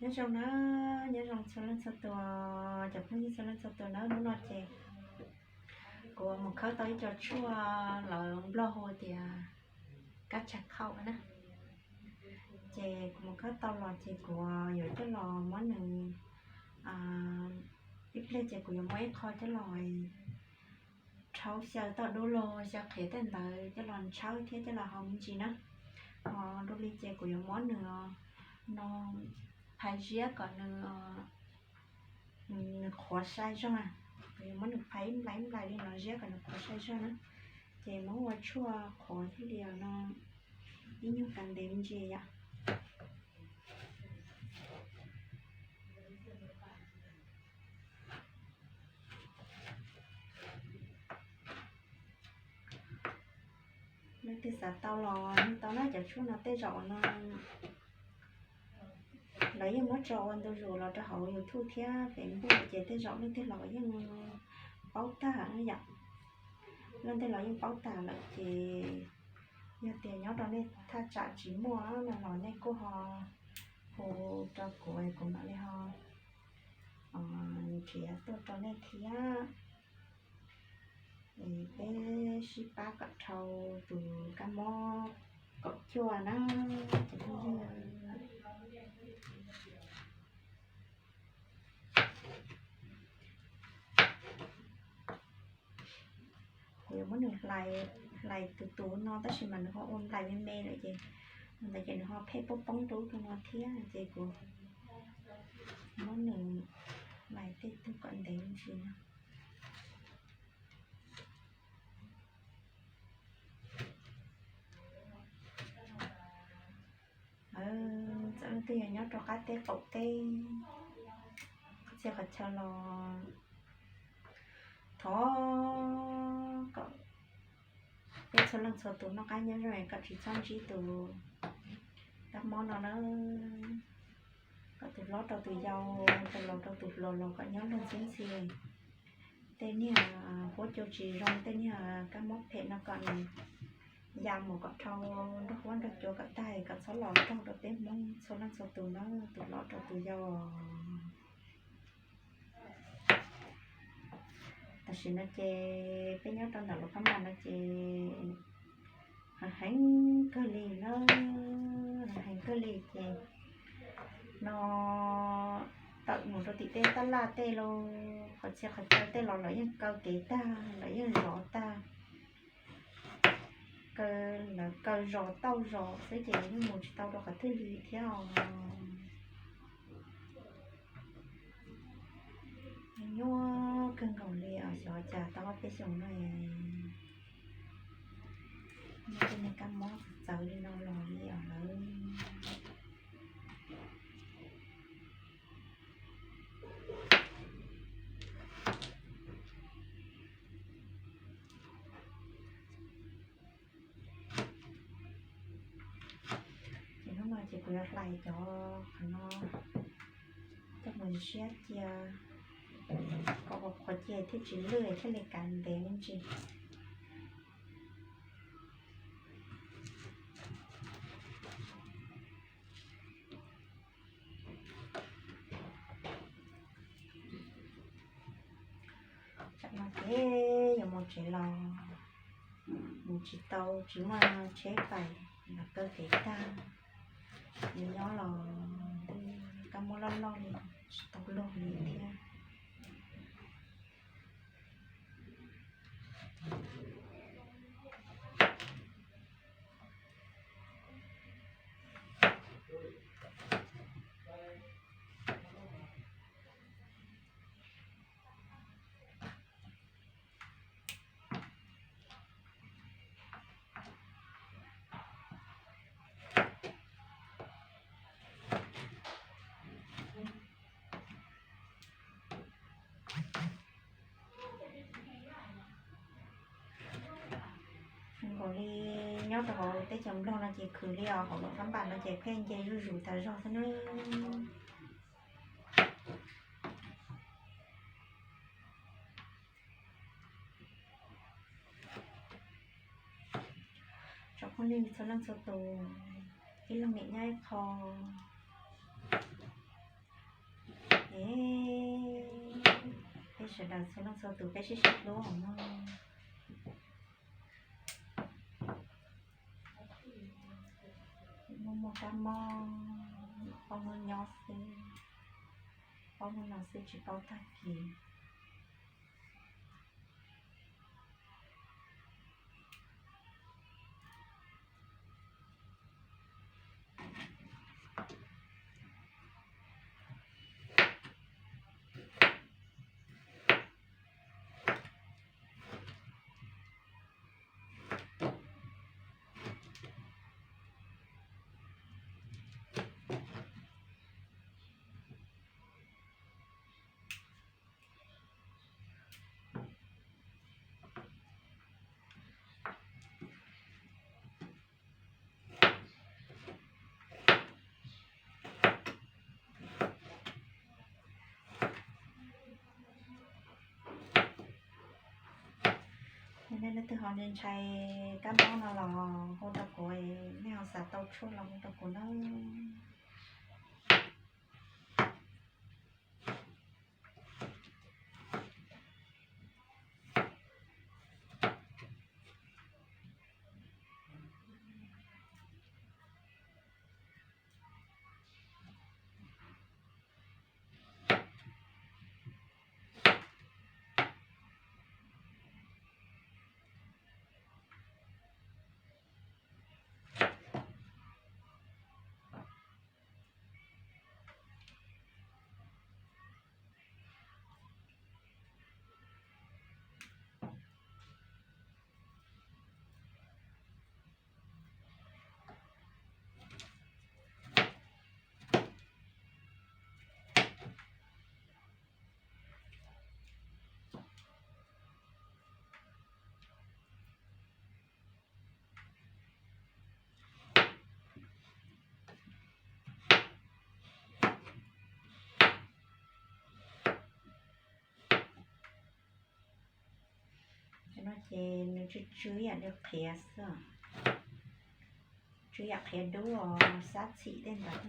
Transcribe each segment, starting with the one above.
Nyob zoo na, nyob zoo txhua leej txhua tus, cov phooj ywg txhua leej txhua tus na. Hnub no ces kuv mus khawb tau ib co tshuaj lawv Nplog hu tias kab tsag khau na. Ces kuv mus khawb tau los ces kuv yuav coj los muab nws, ib pliag ces kuv yuav muab ib qho coj los rhaub xyaw toj dub los xyaw qhiav tej ntawd coj los ntshawb thiab coj los haus me ntsis na. Ho dua li ces kuv yuav muab nws no phais ziab kom nws, nws qhuav sai zog na. Kuv yuav muab nws phais ib nplais ib nplais li no ziab kom nws qhuav sai zog na. Ces muab ua tshuaj qhuav thiaj li no ib nyuag kav ntev me ntsis yom. Leej twg xav tau los nug tau na, cov tshuaj no tej zaum no lawv yeej muab tso ua ntu zus los rau hauv YouTube thiab Facebook ces tej zaum leej twg los yeej paub tag na yom. Leej twg los yeej paub tag lawm ces yog tias nyob rau nej thaj tsam tsis muaj no los nej kuj ho hu rau kuv, kuv mam li ho nrhiav tuaj rau nej thiab. Es peb sib pab kom dhau tus kab mob kaum cuaj na, cov phooj ywg. Kuv yuav muab nws hlais, hlais tus tus no tab sis mas nws ho ua nplais me me lawm ces, ntawd ces nws ho pheej poob poob rau ub rau no thiab ces kuv muab nws hlais tej tug kom ntev ntsis no. Txawm leej twg yog nyob rau qab teb qaum teb, qhov txhia qhov chaw los thov kom peb txhua leej txhua tus noj qab nyob zoo kom tsis txhob ntsib tus kab mob no na. Kom tus hlob rau tus yau, tus laus rau tus hluas los kom nyob luag ntxhib ntxhi. Tej niag huab cua tsis zoo, tej niag kab mob phem no kom nws ya mus kom dhau nrog huab nrog cua kom tag, kom txhob los raug rau peb Hmoob txhua leej txhua tus na, tus hlob rau tus yau. Tam sim no ces peb nyob rau ntawm Luas Phab Npas no ces heev kawg li na, heev kawg li ces no tawm mus rau tim tej tab laj tej los qhov txhia qhov chaw tej los lawv yeej kaw kev tag, lawv yeej zov tag. Kaw, lawv kaw zos tauj zos xwb ces yeej mus tsis tau rau qhov twg li thiab os. Nyuaj kawg nkaus li os, xyov cas tau ob peb xyoos no es muaj tej niag kab mob txawv li no los li os lawm. Ces hnub no ces kuv yuav hlais cov qhov no coj mus siab cia kom qhuav qhuav ces thiaj tsis lwj thiaj li kav ntev me ntsis. Tsam no ces yuav mus tsev los mus tsis tau, tsis muaj tsheb pais, los kaw kev tag. Nws nyob los kab mob loj loj li, tsis tau luag li thiab. Nkaus li nyob rau hauv teb chaws Nplog no ces khwv li os, hauv Luas Phab Npas no ces pheej nce zuj zus tas zog xwb na. Tsoom phooj ywg txhua leej txhua tus, ib leeg niam nyob ib qho, Peb sawv daws txhua leej txhua tus peb sib sib hlub mog. Muaj muaj kab mob, paub hnub nyob xwb, paub hnub no xwb tsis paub tag kis. Nej leej twg ho ntshai kab mob no los hu rau kuv, nej ho xav tau tshuaj los hu rau kuv nawb. Cov no ces nws tsw tsw yam li qhiav xwb, tsw yam qhiav dub os, xab txhim tej ntawd.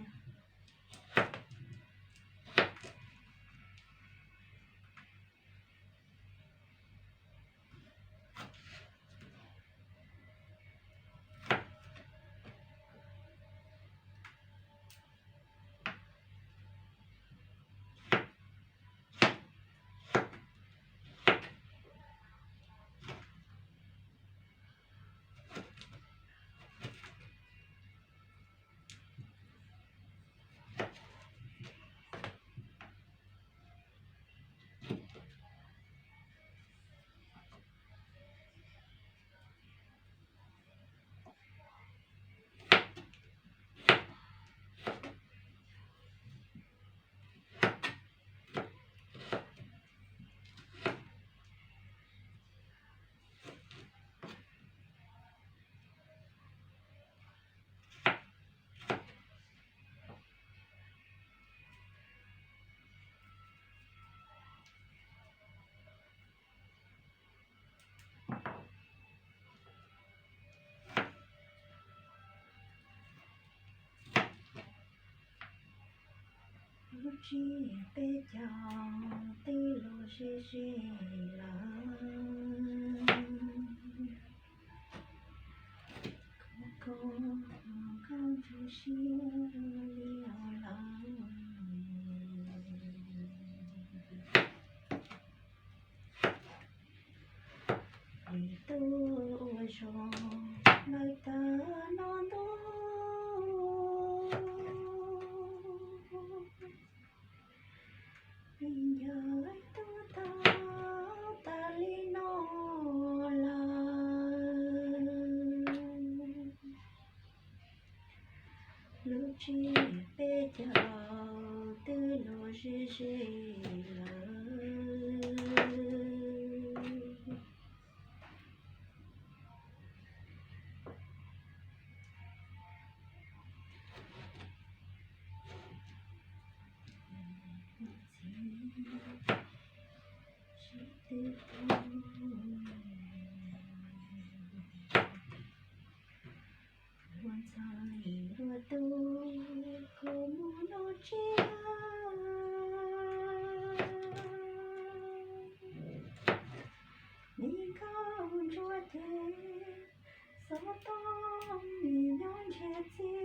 Lub tsis peb caug twb los ze ze lawm. Koj, koj, koj ntsuag siab li os lawm. Vim tus uas zoo lawm tag no ntuj, vim ncav tus tau tas li no lawm. Lub tsis peb caug twb los ze ze lawm. Ua ntxhais ua tus koj mus noj tsiab. toj mi nyob nrhiav txiaj.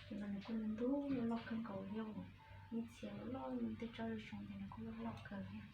Ces mas nws kuj ntub loj kawg nkaus li, ib txhia loj loj tej tsob zoo ces nws kuj loj loj kawg thiab.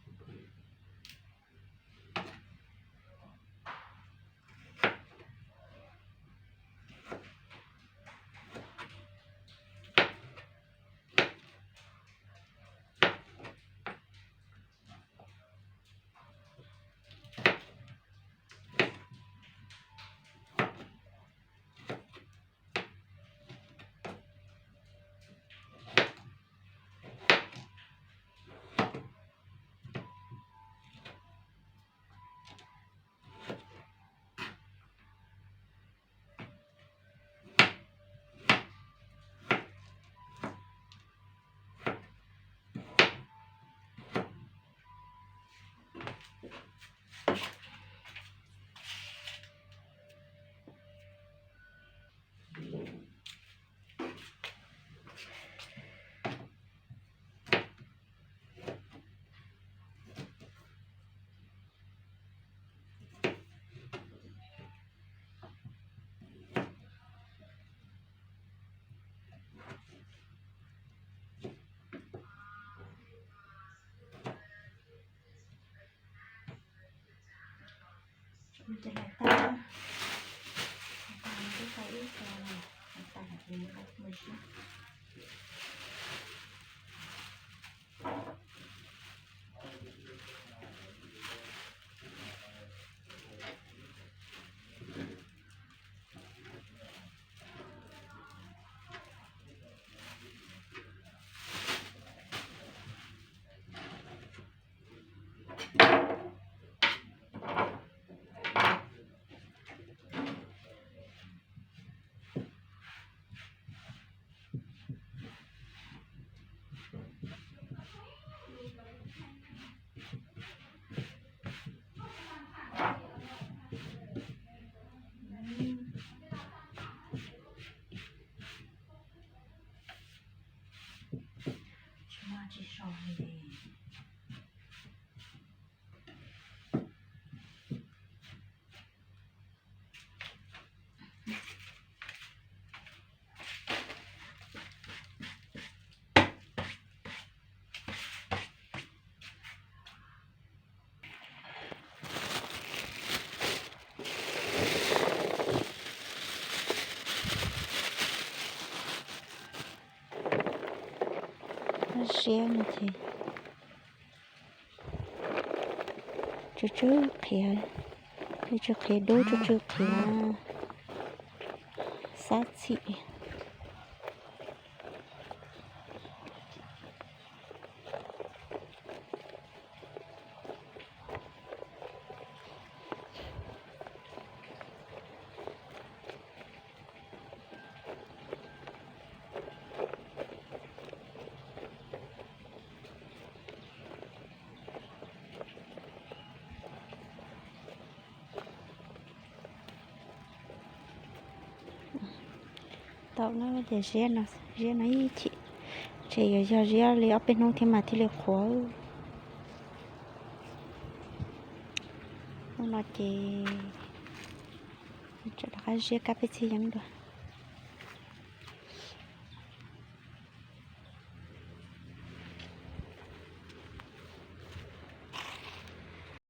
Ces los tag, los tag twb tau ib co, los tag ces mus sib. Tsis maj tsis so li. Siab no ces tsw tsw qhiav, tsw tsw qhiav dub, tsw tsw qhiav xab txhim. Tau na ces ziab no, ziab no ib chim, ces yuav yog ziab li ob peb hnub thiab mas thiaj li qhuav. Hnub no ces tsam rov qab ziab kab peb txhij yeeb dua.